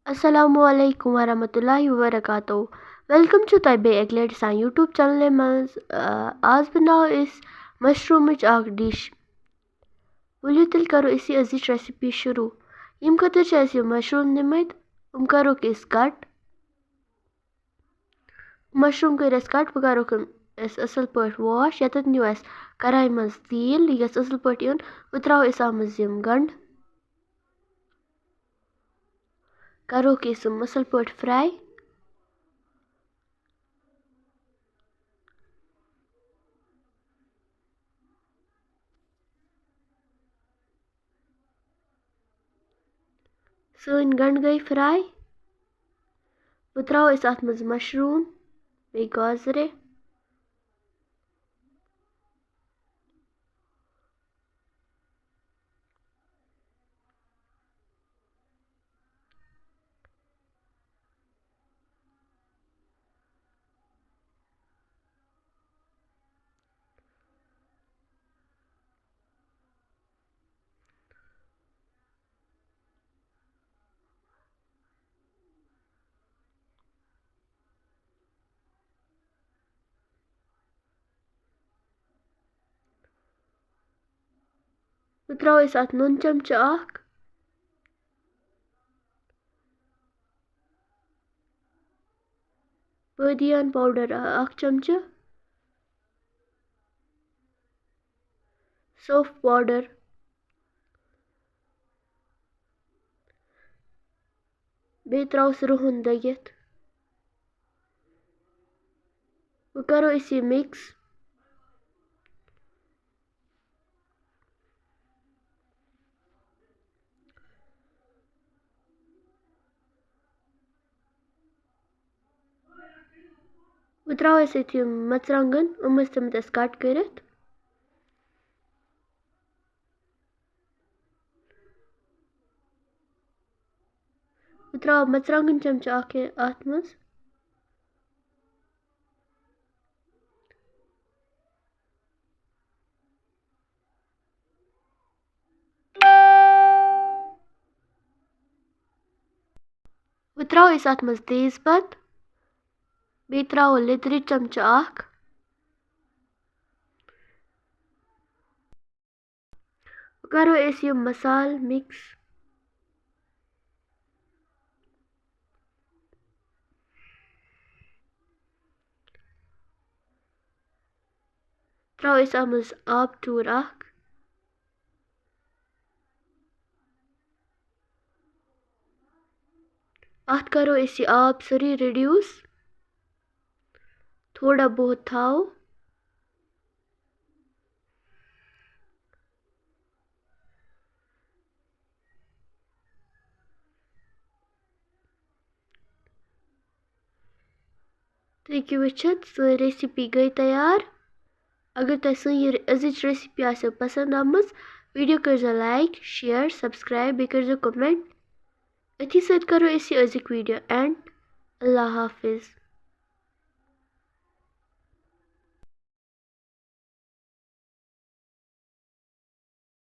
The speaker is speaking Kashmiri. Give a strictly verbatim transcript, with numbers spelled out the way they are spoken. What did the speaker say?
السلام علیکم ورحمۃ اللہ وبرکاتہ۔ ویلکم چھُ تۄہہِ بیٚیہِ اَکہِ لَٹہِ سانہِ YouTube چینلہِ منٛز۔ آ، آز بَناوو أسۍ مَشروٗمٕچ اَکھ ڈِش۔ ؤلِو تیٚلہِ کَرو أسۍ یہِ أزِچ recipe شروٗع۔ ییٚمہِ خٲطرٕ چھِ اَسہِ یِم مَشروٗم نِمٕتۍ، یِم کَروکھ أسۍ کَٹ۔ مَشروٗم کٔرۍ اَسہِ کَٹ، وۄنۍ کَروکھ یِم أسۍ اَصٕل پٲٹھۍ wash۔ ییٚتٮ۪تھ نیوٗ اَسہِ کَرایہِ منٛز تیٖل، یہِ گژھِ اَصٕل پٲٹھۍ یُن۔ وۄنۍ ترٛاوو أسۍ اَتھ منٛز یِم گَنٛڈٕ، کَروکھ أسۍ یِم اَصٕل پٲٹھۍ fry۔ سٲنۍ گَنٛڈٕ گٔے fry۔ وۄنۍ ترٛاوو أسۍ اَتھ منٛز مَشروٗم، بیٚیہِ گازرِ۔ وۄنۍ ترٛاوو أسۍ اَتھ نُن چمچہٕ اَکھ، بٲدیان powder اَکھ چمچہٕ، صوف powder، بیٚیہِ ترٛاوس رُہُن دٔگِتھ۔ وۄنۍ کَرو أسۍ یہِ mix۔ وۄنۍ ترٛاوو أسۍ أتھۍ یِم مَرژٕوانٛگَن، یِم ٲسۍ تھٲومٕتۍ اَسہِ کَٹ کٔرِتھ۔ بہٕ ترٛاوٕ مَرژٕوانٛگَن چمچہٕ اَکھ یہِ اَتھ منٛز۔ وۄنۍ ترٛاوو أسۍ اَتھ منٛز تیز پَتہٕ، بیٚیہِ ترٛاوو لیٚدرِ چمچہٕ اَکھ۔ وۄنۍ کَرو أسۍ یہِ مصالہٕ mix۔ ترٛاوو أسۍ اَتھ منٛز آبہٕ ٹوٗر اَکھ۔ اَتھ کَرو أسۍ یہِ آب سورُے reduce۔ تھوڑا بہت تھاوو۔ تُہۍ ہیٚکِو وٕچھِتھ، سٲنۍ recipe گٔے تیار۔ اگر تۄہہِ سٲنۍ یہِ أزِچ recipe آسیو پسنٛد آمٕژ، video کٔرۍزیو like، share، subscribe، بیٚیہِ کٔرۍزیو comment۔ أتھی سۭتۍ کَرو أسۍ یہِ أزیُک video end۔ اللہ حافظ۔